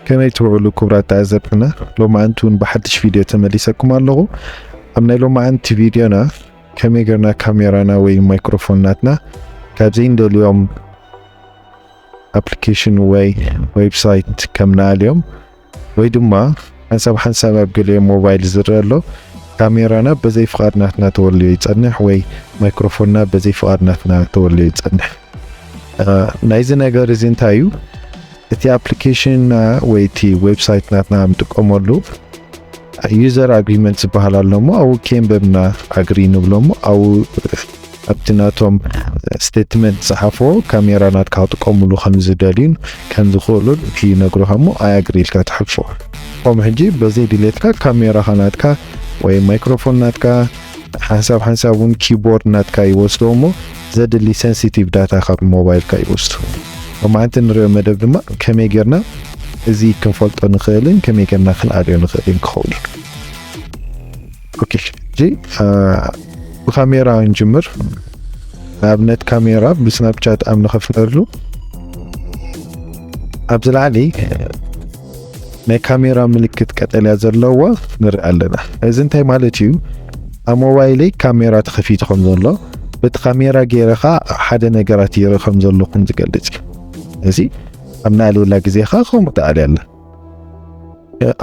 ከመይ ትውዕሉ ክቡራት ተዓዘብትና? ሎማዓንቲ እውን ብሓድሽ ቪድዮ ተመሊሰኩም ኣለኹ። ኣብ ናይ ሎማዓንቲ ቪድዮና ከመይ ጌርና ካሜራና ወይ ማይክሮፎን ናትና ካብ ዘይንደልዮም ኣፕሊኬሽን ወይ ዌብሳይት ከም ንኣልዮም ወይ ድማ ሓንሳብ ሓንሳብ ኣብ ገሊኦም ሞባይል ዝረአ ኣሎ ካሜራና በዘይ ፍቓድ ናትና ተወልዮ ይጸንሕ ወይ ማይክሮፎንና በዘይ ፍቓድ ናትና ተወልዮ ይጸንሕ። ናይዚ ነገር እዚ እንታይ እዩ? እቲ ኣፕሊኬሽንና ወይ እቲ ዌብሳይት ናትና ንጥቀመሉ ዩዘር ኣግሪመንት ዝበሃል ኣሎ እሞ ኣብኡ ከንበብና ኣግሪ ንብሎ እሞ ኣብኡ ኣብቲ ናቶም ስቴትመንት ዝጸሓፍዎ ካሜራ ናትካ ክጥቀምሉ ከም ዝደልዩን ከም ዝኽእሉን ይነግሩኻ እሞ ኣይ ኣግሪ ኢልካ ተሕልፎ። ከም ሕጂ በዘይ ድሌትካ ካሜራኻ ናትካ ወይ ማይክሮፎን ናትካ ሓንሳብ ሓንሳብ እውን ኪቦርድ ናትካ ይወስዶ እሞ ዘድሊ ሴንሲቲቭ ዳታ ካብ ሞባይልካ ይወስዱ። ሎማዓንቲ ንሪኦ መደብ ድማ ከመይ ጌርና እዚ ክንፈልጦ ንኽእልን ከመይ ጌርና ክንኣልዮ ንኽእልን ክኸውን እዩ። ኦኬ፣ ሕጂ ብካሜራ ንጅምር። ንኣብነት ካሜራ ብስናፕቻት ኣብ ንኸፍተሉ ኣብዚ ላዕሊ ናይ ካሜራ ምልክት ቀጠልያ ዘለዋ ንርኢ ኣለና። እዚ እንታይ ማለት እዩ? ኣብ ሞባይለይ ካሜራ ተኸፊቱ ከም ዘሎ በቲ ካሜራ ገይረ ኸዓ ሓደ ነገራት ይርኢ ከም ዘለኹም ዝገልጽ እዩ። እዚ ኣብ ንኣልየላ ግዜ ኸዓ ከምኡ ትኣልየላ።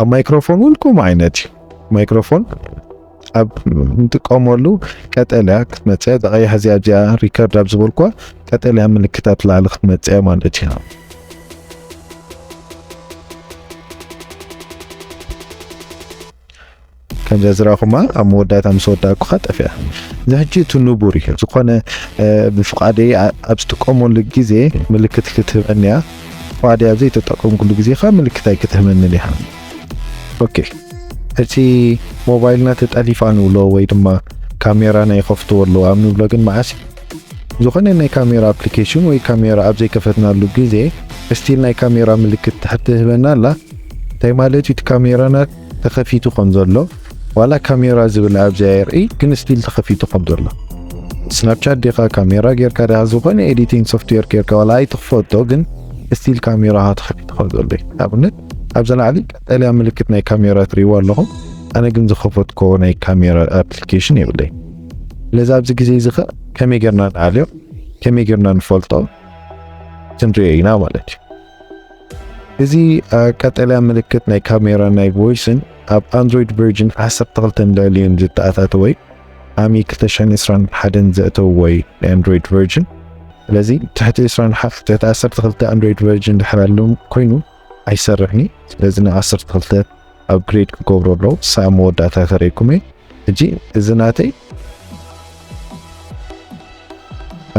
ኣብ ማይክሮፎን እውን ከምኡ ዓይነት እዩ። ማይክሮፎን ኣብ ንጥቀመሉ ቀጠልያ ክትመጽእ እያ። እዛ ቀያሕ እዚኣ ኣብዚኣ ሪከርድ ኣብ ዝበልኳ ቀጠልያ ምልክታት ላዕሊ ክትመጽእ እያ ማለት እዩ። ከምዚ ዝረኹማ ኣብ መወዳእታ ምስ ወዳእኩኻ ጠፊኣ። እዚ ሕጂ እቲ ንቡር እዩ። ዝኾነ ብፍቓደይ ኣብ ዝጥቀመሉ ግዜ ምልክት ክትህበኒ እያ። ፍቓደይ ኣብ ዘይተጠቀምኩሉ ግዜ ከዓ ምልክት ኣይክትህበንን እያ። ኦኬ፣ እቲ ሞባይልና ተጠሊፋ ንብሎ ወይ ድማ ካሜራና ይኸፍትዎ ኣለዎ ኣብ ንብሎ ግን መዓስ እዩ? ዝኾነ ናይ ካሜራ ኣፕሊኬሽን ወይ ካሜራ ኣብ ዘይከፈትናሉ ግዜ ስቲል ናይ ካሜራ ምልክት ትሕቲ ትህበና ኣላ። እንታይ ማለት እዩ? እቲ ካሜራና ተኸፊቱ ከም ዘሎ ዋላ ካሜራ ዝብል ኣብዚ ኣየርኢ ግን ስቲል ተኸፊቱ ከም ዘሎ። ስናፕቻት ዲኻ ካሜራ ጌርካ ዲኻ ዝኾነ ኤዲቲንግ ሶፍትዌር ጌርካ ዋላ ኣይትኽፈቶ ግን ስቲል ካሜራኻ ተኸፊቱ ከም ዘሎ እዩ። ንኣብነት ኣብዛ ላዕሊ ቀጠልያ ምልክት ናይ ካሜራ ትሪእዋ ኣለኹም። ኣነ ግን ዝኸፈትኮ ናይ ካሜራ ኣፕሊኬሽን የብለይ። ስለዚ ኣብዚ ግዜ እዚ ኸ ከመይ ጌርና ንኣልዮ ከመይ ጌርና ንፈልጦ ክንሪኦ ኢና ማለት እዩ። እዚ ቀጠልያ ምልክት ናይ ካሜራ ናይ ቮይስን ኣብ ኣንድሮይድ ቨርጅን ዓሰርተ ክልተ ንልዕሊኡን ዝተኣታተወ እዩ። ኣሚ ክልተ ሽሕን ዕስራን ሓደን ዘእተውዎ እዩ ናይ ኣንድሮይድ ቨርጅን። ስለዚ ትሕቲ ዕስራን ትሕቲ ዓሰርተ ክልተ ኣንድሮይድ ቨርጅን ድሕር ኣሎ ኮይኑ ኣይሰርሕን እዩ። ስለዚ ን ዓሰርተ ክልተ ኣፕግሬድ ክገብሮ ኣለዉ። ሳብ መወዳእታ ከርእየኩም እየ። ሕጂ እዚ ናተይ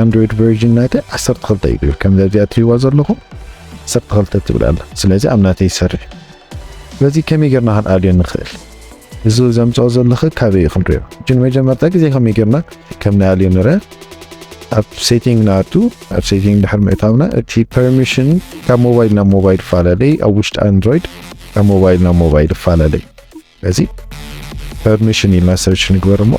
ኣንድሮይድ ቨርዥን ናተይ ዓሰርተ ክልተ እዩ ዝብል። ከምዚ ኣብዚኣ እትሪእዋ ዘለኹም ዓሰርተ ክልተ ትብል ኣላ። ስለዚ ኣብ ናተይ ይሰርሕ። ስለዚ ከመይ ጌርና ክንኣልዮ ንኽእል? እዚ ዘምፅኦ ዘለኹ ካበይ እዩ ክንሪኦ? ሕጂ ንመጀመርታ ግዜ ከመይ ጌርና ከም ንኣልዮ ንርአ። ኣብ ሴቲንግ ንኣቱ። ኣብ ሴቲንግ ድሕሪ ምእታውና እቲ ፐርሚሽን ካብ ሞባይል ናብ ሞባይል ይፈላለ እዩ። ኣብ ውሽጢ ኣንድሮይድ ካብ ሞባይል ናብ ሞባይል ይፈላለ እዩ። እዚ ፐርሚሽን ኢልና ሰርች ንግበር እሞ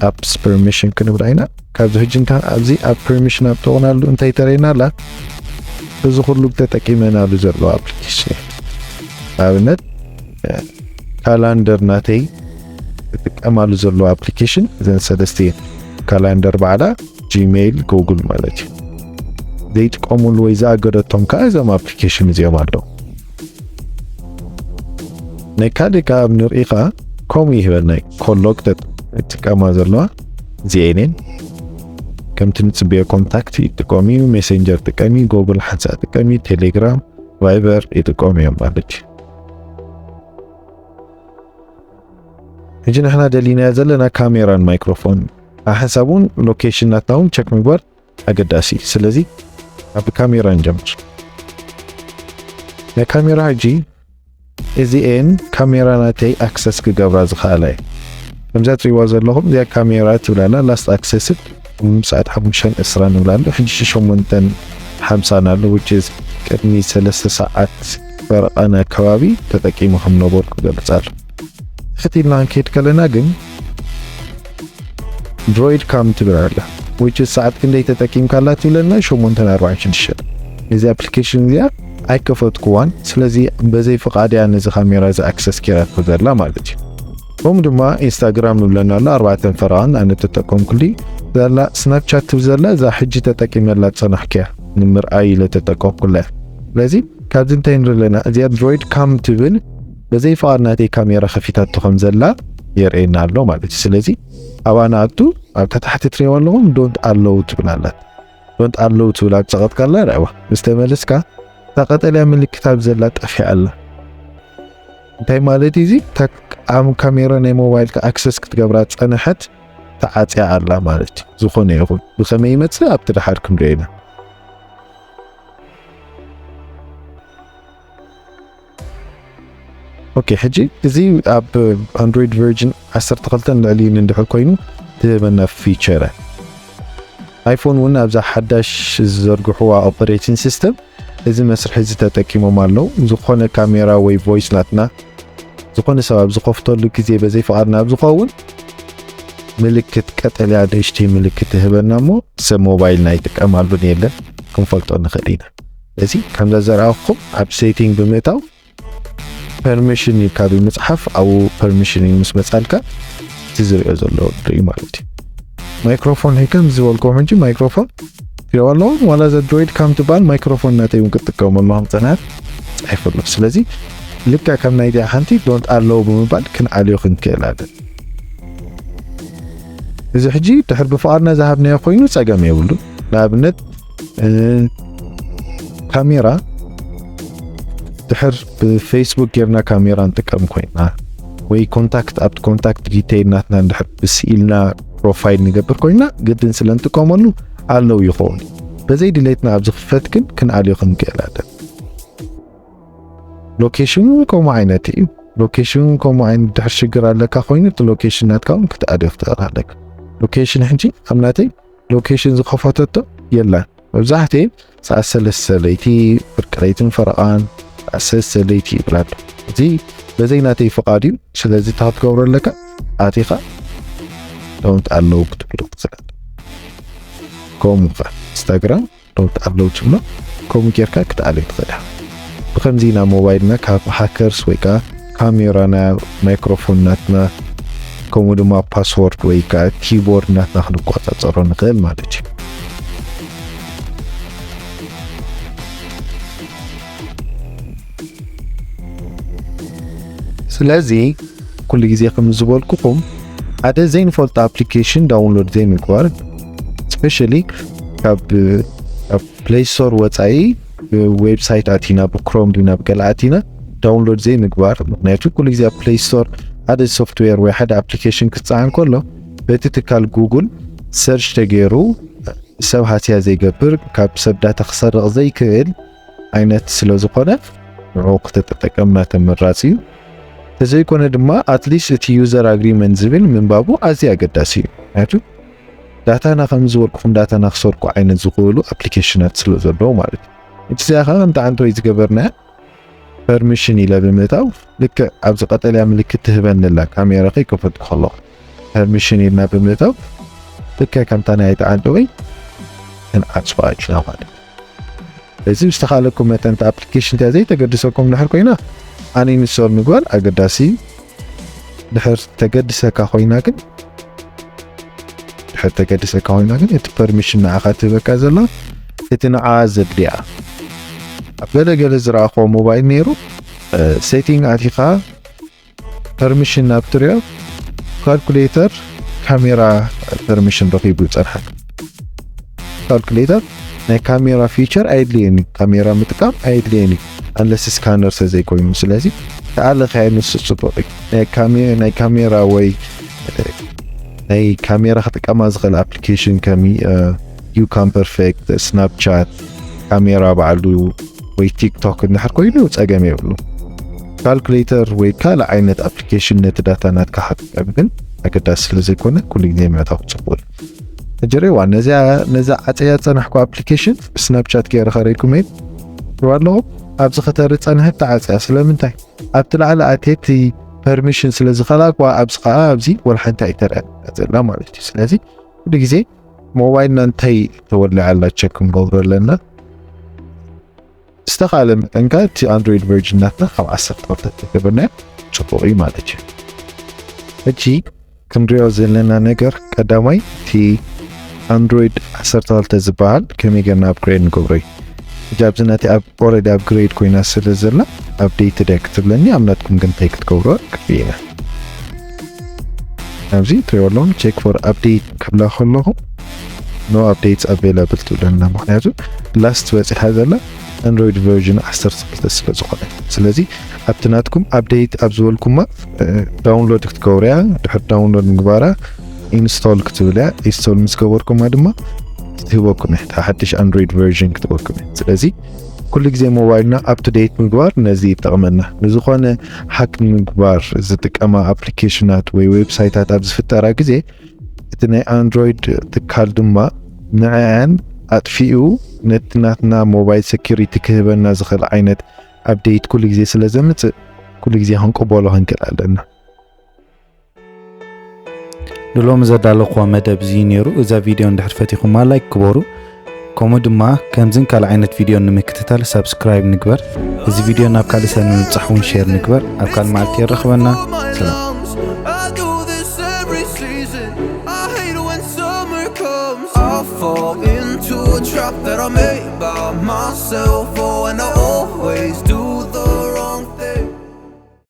ኣፕስ ፐርሚሽን ክንብል ኢና። ካብዚ ሕጂ እንታ ኣብዚ ኣብ ፐርሚሽን ኣብ ተኾናሉ እንታይ ተረይና ኣላ? እዚ ኩሉ ተጠቂመናሉ ዘሎ ኣፕሊኬሽን እዩ። ኣብነት ካላንደር ናተይ ዝጥቀማሉ ዘሎ ኣፕሊኬሽን እዘን ሰለስተ እየን። ካላንደር ባዕላ፣ ጂሜይል፣ ጉግል ማለት እዩ። ዘይጥቀሙሉ ወይ ዝኣገደቶም ከዓ እዞም ኣፕሊኬሽን እዚኦም ኣለዉ። ናይ ካልእ ከዓ ኣብ ንርኢ ከዓ ከምኡ ይህበና እዩ። ኮሎግ ተጥ-፣ ዝጥቀማ ዘለዋ እዚኤን እየን። ከምቲ ንፅበዮ ኮንታክት ይጥቀም እዩ፣ ሜሴንጀር ጥቀም እዩ፣ ጉግል ሓንሳእ ጥቀም እዩ፣ ቴሌግራም፣ ቫይበር ይጥቀሙ እዮም ማለት እዩ። ሕጂ ንሕና ደሊናዮ ዘለና ካሜራን ማይክሮፎን፣ ኣብ ሓንሳብ እውን ሎኬሽን ናትና እውን ቸክ ምግባር ኣገዳሲ እዩ። ስለዚ ኣብ ካሜራ ንጀምር። ናይ ካሜራ ሕጂ እዚኤን ካሜራ ናተይ ኣክሰስ ክገብራ ዝኽኣላ እየን። ከምዛ ትሪእዋ ዘለኹም እዚኣ ካሜራ ትብላላ ላስት ኣክሰስድ ምሳዓት ሓሙሽተን ዕስራን ንብላሉ ሕጂ ሸሞንተን ሓምሳን ኣሎ which is ቅድሚ ሰለስተ ሰዓት ፈረቓን ኣከባቢ ተጠቂሙ ከም ነበርኩ ይገልጽ ኣሎ። ትሕት ኢልና ክንከይድ ከለና ግን ድሮይድ ካም ትብል ኣላ። which is ሰዓት ክንደይ ተጠቂምካላ ትብለና ሸሞንተ ኣርባዕን ሽዱሽተን። እዚ ኣፕሊኬሽን እዚኣ ኣይከፈትኩዋን። ስለዚ በዘይ ፍቓድ እያ ነዚ ካሜራ እዚ ኣክሰስ ጌራቶ ዘላ ማለት እዩ። ከምኡ ድማ ኢንስታግራም ይብለና ኣሎ ኣርባዕተን ፈረቓን ኣነ ተጠቀምኩሉ። ዘላ ስናፕቻት ትብል ዘላ እዛ ሕጂ ተጠቂመላ ዝጸናሕኩ እያ ንምርኣይ ኢለ ተጠቀምኩላ እያ። ስለዚ ካብዚ እንታይ ንርኢ ኣለና? እዚኣ ድሮይድ ካም ትብል በዘይ ፍቓድ ናተይ ካሜራ ከፊታቶ ከም ዘላ የርእየና ኣሎ ማለት እዩ። ስለዚ ኣብኣ ንኣቱ ኣብታ ታሕቲ ትሪእዋ ኣለኹም ዶንት ኣለው ትብል ኣላት። ዶንት ኣለው ትብል ኣብ ጸቐጥካላ ርኣዋ ምስ ተመለስካ እታ ቀጠልያ ምልክት ኣብ ዘላ ጠፊኣ ኣላ። እንታይ ማለት እዩ እዚ? እታ ኣብ ካሜራ ናይ ሞባይልካ ኣክሰስ ክትገብራ ጸንሐት ተዓጽያ ኣላ ማለት እዩ። ዝኾነ ይኹን ብኸመይ ይመጽእ ኣብቲ ደሓር ክንሪኦ ኢና። ኦኬ፣ ሕጂ እዚ ኣብ ኣንድሮይድ ቨርጅን ዓሰርተ ክልተ ንልዕሊ እንድሕር ኮይኑ ትህበና ፊቸር ኣይፎን እውን ኣብዛ ሓዳሽ ዝዘርግሕዋ ኦፐሬቲንግ ሲስተም እዚ መስርሒ እዚ ተጠቂሞም ኣለዉ። ዝኾነ ካሜራ ወይ ቮይስ ናትና ዝኾነ ሰብ ኣብ ዝኸፍተሉ ግዜ በዘይ ፍቓድና ኣብ ዝኸውን ምልክት ቀጠልያ ንእሽተይ ምልክት ትህበና እሞ ሰብ ሞባይልና ይጥቀማሉን የለን ክንፈልጦ ንኽእል ኢና። እዚ ከምዛ ዘርኣኹም ኣብ ሴቲንግ ብምእታው ፐርሚሽን ኢልካ ብምፅሓፍ ኣብኡ ፐርሚሽን እዩ ምስ መፃልካ እቲ ዝሪኦ ዘሎ ንርኢ ማለት እዩ። ማይክሮፎን ሄከም ዝበልኩም ሕጂ ማይክሮፎን ትሪኦ ኣለኹም ዋላ ዘ ድሮይድ ካም ትበሃል ማይክሮፎን ናተይ እውን ክጥቀመሉ ከም ፀናት ፀሒፉ ኣሎ። ስለዚ ልክዕ ከም ናይዚኣ ሓንቲ ዶንት ኣለዉ ብምባል ክንኣልዮ ክንክእል ኣለን። እዚ ሕጂ ድሕር ብፍቓድና ዝሃብናዮ ኮይኑ ፀገም የብሉ። ንኣብነት ካሜራ ድሕር ብፌስቡክ ጌርና ካሜራ ንጥቀም ኮይና ወይ ኮንታክት ኣብቲ ኮንታክት ዲቴይል ናትና ድሕር ብስኢልና ፕሮፋይል ንገብር ኮይና ግድን ስለ ንጥቀመሉ ኣለዉ ይኸውን። በዘይ ድሌትና ኣብ ዝኽፈት ግን ክንኣልዮ ክንክእል ኣለን። ሎኬሽኑ ከምኡ ዓይነት እዩ። ሎኬሽኑ ከምኡ ዓይነት ድሕር ሽግር ኣለካ ኮይኑ እቲ ሎኬሽን ናትካ እውን ክትኣልዮ ክትኽእል ኣለካ። ሎኬሽን ሕጂ ኣብ ናተይ ሎኬሽን ዝኸፈተቶ የላን። መብዛሕትኤን ሰዓት ሰለስተ ለይቲ ፍርቂ ለይትን ፈረቓን ሰዓት ሰለስተ ለይቲ ይብል ኣሎ። እዚ በዘይ ናተይ ፍቓድ እዩ። ስለዚ እንታይ ክትገብሮ ኣለካ? ኣቲኻ ዶንት ኣለዉ ክትብሎ ትኽእል። ከምኡ ከ ኢንስታግራም ዶንት ኣለዉ ትብሎ ከምኡ ጌርካ ክትኣልዮ ትኽእል ኢኻ። ብኸምዚ ኢና ሞባይልና ካብ ሃከርስ ወይ ከዓ ካሜራና ማይክሮፎን ናትና ከምኡ ድማ ፓስወርድ ወይ ከዓ ኪቦርድ ናትና ክንቆፃፀሮ ንኽእል ማለት እዩ። ስለዚ ኩሉ ግዜ ከም ዝበልኩኹም ሓደ ዘይንፈልጦ ኣፕሊኬሽን ዳውንሎድ ዘይምግባር ስፔሻሊ ካብ ካብ ፕሌይ ስቶር ወፃኢ ዌብሳይት ኣቲና ብክሮም ድዩ ናብ ገለ ኣቲና ዳውንሎድ ዘይምግባር። ምክንያቱ ኩሉ ግዜ ኣብ ፕሌይ ስቶር ሓደ ሶፍትዌር ወይ ሓደ ኣፕሊኬሽን ክፀዓን ከሎ በቲ ትካል ጉግል ሰርች ተገይሩ ሰብ ሃስያ ዘይገብር ካብ ሰብ ዳታ ክሰርቕ ዘይክእል ዓይነት ስለ ዝኾነ ንዑ ክትጠቀምና ተመራፂ እዩ። ተዘይኮነ ድማ ኣትሊስት እቲ ዩዘር ኣግሪመንት ዝብል ምንባቡ ኣዝዩ ኣገዳሲ እዩ። ምክንያቱ ዳታና ከም ዝበልኩኹም ዳታና ክሰርቁ ዓይነት ዝኽእሉ ኣፕሊኬሽናት ስለ ዘለዉ ማለት እዩ። እቲ እዚኣ ከዓ ከምቲ ዓንተወይ ዝገበርናያ ፐርሚሽን ኢለ ብምእታው ልክዕ ኣብዚ ቀጠልያ ምልክት ትህበኒ ኣላ ካሜራ ከይከፈትኩ ከለኹ ፐርሚሽን ኢልና ብምእታው ልክዕ ከምታ ናይ እቲ ዓንተወይ ክንዓፅዋ ኢልና ማለት እዩ። እዚ ብዝተኻለኩም መጠን እቲ ኣፕሊኬሽን እቲኣ ዘይተገድሰኩም ድሕር ኮይና ኣን ኢንስቶል ምግባር ኣገዳሲ እዩ። ድሕር ተገድሰካ ኮይና ግን ድሕር ተገድሰካ ኮይና ግን እቲ ፐርሚሽን ንዓኻ ትህበካ ዘላ እቲ ንዓ ዘድልያ ኣብ ገለ ገለ ዝረኣኽዎ ሞባይል ነይሩ ሴቲንግ ኣቲኻ ፐርሚሽን ናብ ትሪኦ ካልኩሌተር ካሜራ ፐርሚሽን ረኺቡ ይፀንሓል። ካልኩሌተር ናይ ካሜራ ፊቸር ኣየድልየኒ ካሜራ ምጥቃም ኣየድልየኒ ኣንለስ ስካነር ተዘይኮይኑ ስለዚ ተኣለኸያ ንሱ ፅቡቅ እዩ። ናይ ካሜራ ወይ ናይ ካሜራ ክጥቀማ ዝኽእል ኣፕሊኬሽን ከም ዩካም ፐርፌክት ስናፕቻት ካሜራ ባዕሉ ወይ ቲክቶክ እንድሕር ኮይኑ ፀገም የብሉ። ካልኩሌተር ወይ ካልእ ዓይነት ኣፕሊኬሽን ነቲ ዳታ ናትካ ሓጠብ ግን ኣገዳሲ ስለ ዘይኮነ ኩሉ ግዜ ምዕታው ጽቡቅ እዩ። ሕጂ ሪዋ ነዚኣ ነዛ ዓፀያ ዝፀናሕኩ ኣፕሊኬሽን ብስናፕቻት ገይረ ከረይኩም እየ ሪዋ ኣለኹም ኣብዚ ከተሪ ፀንሐት ተዓፅያ ስለምንታይ ኣብቲ ላዕሊ ኣትየቲ ፐርሚሽን ስለ ዝኸላክዋ ኣብዚ ከዓ ኣብዚ ወላ ሓንቲ ኣይተርአን ዘላ ማለት እዩ። ስለዚ ኩሉ ግዜ ሞባይልና እንታይ ተወሊዓ ኣላ ቸክ ክንገብሮ ኣለና። ዝተኻለ መጠንካ እቲ ኣንድሮይድ ቨርጅን ናትና ካብ ዓሰርተ ክልተ ተገበርና ጽቡቕ እዩ ማለት እዩ። ሕጂ ክንሪኦ ዘለና ነገር ቀዳማይ እቲ ኣንድሮይድ ዓሰርተ ክልተ ዝበሃል ከመይ ጌርና ኣፕግሬድ ንገብሮ እዩ። ሕጂ ኣብዚ ናቲ ኣብ ኦረዲ ኣፕግሬድ ኮይና ስለ ዘላ ኣፕዴት ደ ክትብለኒ ኣብ ናትኩም ግን እንታይ ክትገብሮ ክፍኢና ኣብዚ ትሪኦ ኣለኹም ቸክ ፎር ኣፕዴት ክብላ ከለኹ no updates available ትብለና። ምክንያቱ ላስት በፂሓ ዘላ ኣንድሮይድ ቨርዥን ዓሰርተ ክልተ ስለ ዝኾነ። ስለዚ ኣብቲ ናትኩም ኣፕዴት ኣብ ዝበልኩማ ዳውንሎድ ክትገብሩ እያ። ድሕሪ ዳውንሎድ ምግባራ ኢንስቶል ክትብል እያ። ኢንስቶል ምስ ገበርኩማ ድማ ትህበኩም እያ። እታ ሓድሽ ኣንድሮይድ ቨርዥን ክትበኩም እያ። ስለዚ ኩሉ ግዜ ሞባይልና ኣፕ ቱ ዴት ምግባር ነዚ ይጠቕመና። ንዝኾነ ሃክ ንምግባር ዝጥቀማ ኣፕሊኬሽናት ወይ ዌብሳይታት ኣብ ዝፍጠራ ግዜ እቲ ናይ ኣንድሮይድ ትካል ድማ ንዕኣን ኣጥፊኡ ነቲ ናትና ሞባይል ሴኪሪቲ ክህበና ዝኽእል ዓይነት ኣፕዴት ኩሉ ግዜ ስለ ዘምጽእ ኩሉ ግዜ ክንቅበሎ ክንክእል ኣለና። ንሎሚ ዘዳለኹዋ መደብ እዚ ነይሩ። እዛ ቪድዮ እንድሕር ፈቲኹማ ላይክ ግበሩ። ከምኡ ድማ ከምዝን ካልእ ዓይነት ቪድዮ ንምክትታል ሳብስክራይብ ንግበር። እዚ ቪድዮ ናብ ካልእ ሰብ ንምብጻሕ እውን ሼር ንግበር። ኣብ ካልእ መዓልቲ የራኽበና። ሰላም። I do this every season. I hate it when summer comes. I fall into a trap that I made by myself. Oh, and I always do